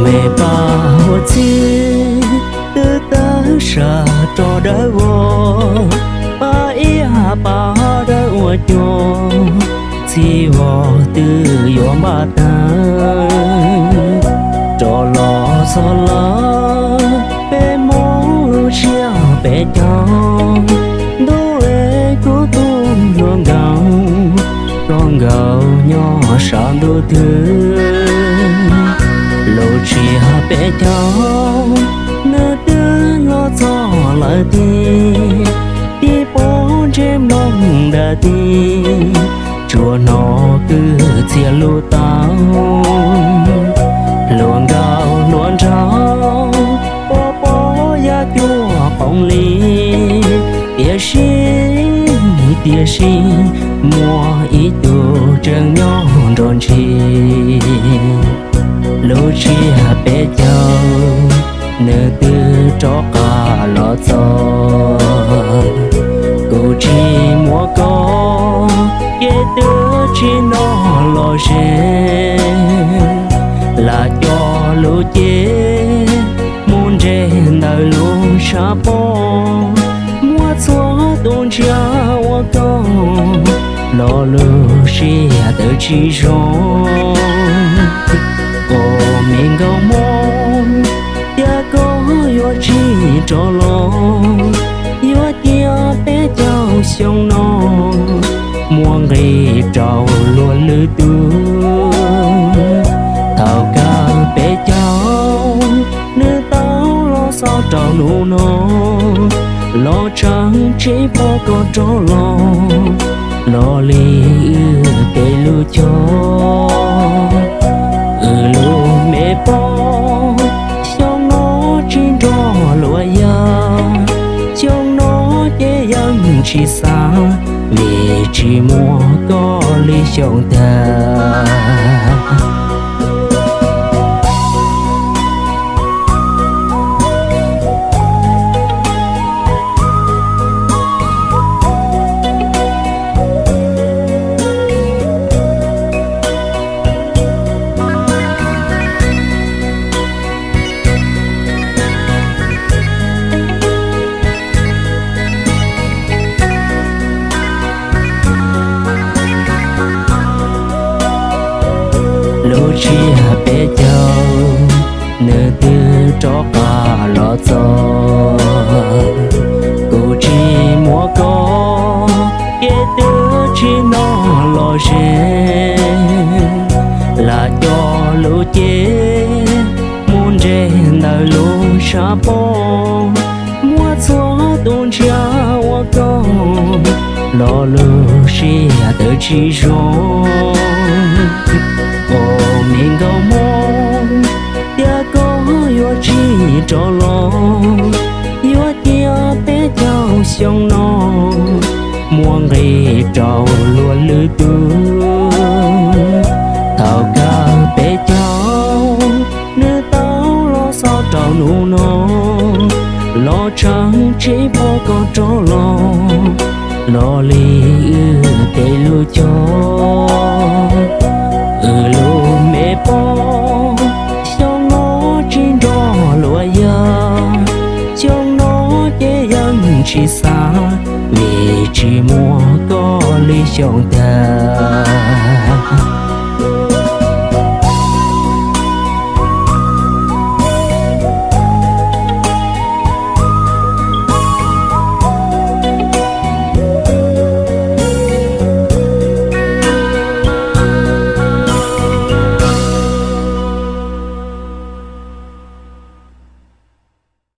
Me pab huab txhib twb tawg sam rov dawb vog, pab ib pab dawb ua cuag, txhij vog twb yuav npaj tag. Rov los txog lawm peb Hmoob lub tsiab peb caug, ntuj es kuv tus hluas nkauj, koj nkaus nyob sab ntuj twg? Lub tsiab peb caug nws twb los txog lawm tiag, tib pob ntsej mloog dawb tib, tsuas hnov kwv txhiaj lub tau. Hluas nkauj hluas nraug, pob pob yaj cuag qoom li, tiam sis, tiam sis muaj ib tug tseem nyob nrog ntsis. Lub tsiab peb caug nws twb rov qab los txog, kuv tsis muaj koj ces twb tsis noj los ze. Lam coj lub cev mus nres ntawm lub tshav pob, muab txhua tus ntsia ua koj, lo lus siab tawm tsis zoo. Koj me nkauj Hmoob, tias koj yuav tsis rov los, yuav cia peb caug xyoo no muaj nqis rau luag lwm tus. Thaum kawg peb caug nws tau los xaus rau hnub no, los tseem tsis pom koj rov los, los li wb tej lub caij. Wb lub me pog, xyoo no tsis nrog luag yag, xyoo no ces yeej tsis xav, vim tsis muaj koj li xyoo ntag. Lub tsiab peb caug nws twb rov qab los txog, kuv tsis muaj koj ces twb tsis noj los ze. Lam coj lub cev mus nres ntawm lub tshav pob, muab txhua tus ntsia ua koj, lo lus siab tawm tsis zoo. Koj me nkauj Hmoob, tias koj yuav tsis rov los, yuav cia peb caug xyoo no muaj nqis rau luag lwm tus. Thaum kawg peb caug nws tau los xaus rau hnub no, los tseem tsis pom koj rov los, los li wb tej lub caij. Wb lub me pog, xyoo no tsis nrog luag yag, xyoo no ces yeej tsis xav, vim tsis muaj koj li xyoo ntag.